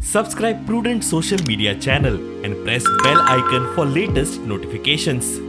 Subscribe Prudent Social Media channel and press bell icon for latest notifications.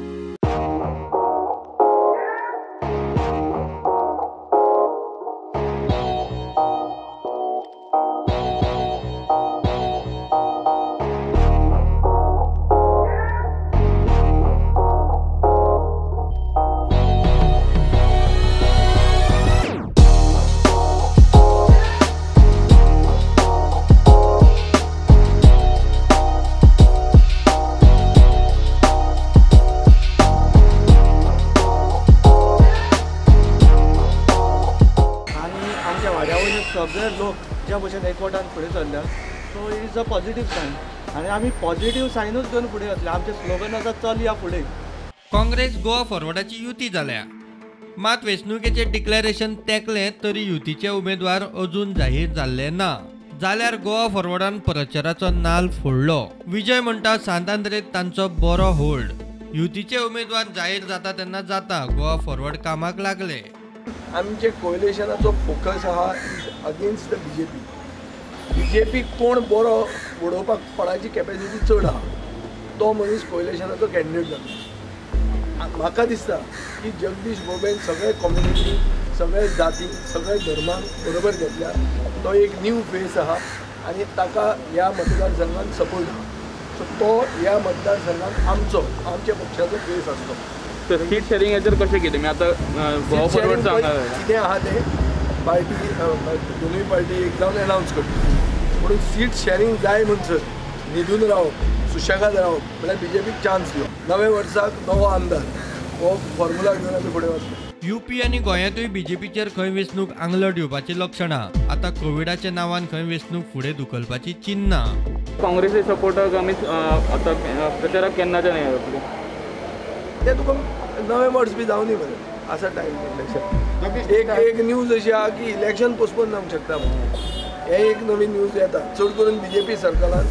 सगळे लोक ज्या भशेन एकवटान फुडें सरल्या, so it is a positive sign आनी आमी पॉझिटिव्ह सायनूच घेवन फुडें वतले. आमचें स्लोगन आसा चल या फुडें. काँग्रेस गोवा फॉरवर्डाची युती जाल्या, मात वेंचणुकेचें डिक्लेरेशन तेंकलें तरी युतीचे उमेदवार अजून जाहीर जाल्ले ना. जाल्यार गोवा फॉरवर्डान प्रचाराचो नाल फोडलो. विजय म्हणटा सांत आंद्रेत तांचो बरो होल्ड. युतीचे उमेदवार जाहीर जाता तेन्ना जाता गोवा फॉरवर्ड कामाक लागले. आमचे कोयलेशनाचो फोकस आहा is against the BJP. BJP कोण बरो उडोवपाक कोणाची कॅपेसिटी चड आहा तो मनीस कोयलेशनाचो कॅन्डिडेट जाता. म्हाका दिसता की जगदीश बोबेन सगळे कम्युनिटी, सगळे जाती, सगळे धर्मांक बरोबर घेतल्या. तो एक न्यू फेस आहा आनी ताका ह्या मतदारसंघान सपोर्ट आहा. सो तो ह्या मतदारसंघान आमचो, आमच्या पक्षाचो फेस आसतो. तर सीट शेअरिंग हेचेर कशें कितें आतां गोवा फॉरवर्ड कितें आहा तें पार्टी, दोनूय पार्टी एक जावन एनावन्स करता. म्हणून सीट शेअरिंग जाय म्हणसर न्हिदून रावप, सुशेगाद रावप म्हळ्यार बीजेपीक चान्स दिवप. नव्या वर्साक नवो आमदार हो फॉर्मुला घेवन आमी फुडें वचता. युपी आनी गोंयांतूय बीजेपीचेर खंय वेंचणूक आंगलट येवपाची लक्षणां. आतां कोविडाच्या नांवान खंय वेंचणूक फुडें धुकलपाची चिन्नां. काँग्रेसी सपोर्टाक आमी आतां प्रचाराक केन्नाच्यान येतले तें तुका नवें वर्स बी जावनी मरे, आसा टायम इलेक्शन. एक एक न्यूज अशी आहा की इलेक्शन पोस्टपोन जावंक शकता म्हणून हें एक नवी न्यूज येता. चड करून बीजेपी सर्कलान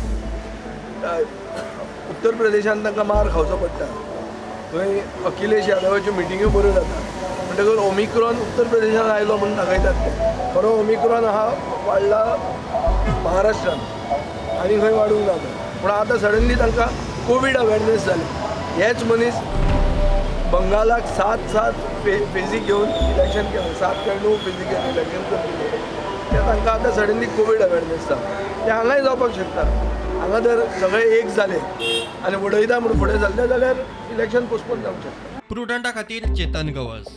उत्तर प्रदेशान तांकां मार खावचो पडटा. थंय अखिलेश यादवाच्यो मिटिंग्यो बऱ्यो जाता. म्हणटकच ओमिक्रॉन उत्तर प्रदेशान आयलो म्हूण दाखयतात ते. खरो ओमिक्रॉन आहा वाडला महाराष्ट्रान आनी खंय वाडूंक ना. पूण आतां सडनली तांकां कोवीड अवेरनेस जाली. हेच मनीस बंगालाक 7-7 फेजी घेवन इलेक्शन केलें, 7 काय 9 फेजी घेवन इलेक्शन करतले. ते तांकां आतां सडनली कोवीड अवेरनेस जाता. ते हांगाय जावपाक शकता. हांगा जर सगळे एक जाले आनी उडयता म्हूण फुडें जाल्ले जाल्यार इलेक्शन पोस्टपोन जावंक शकता. प्रुडंटा खातीर चेतन गवस.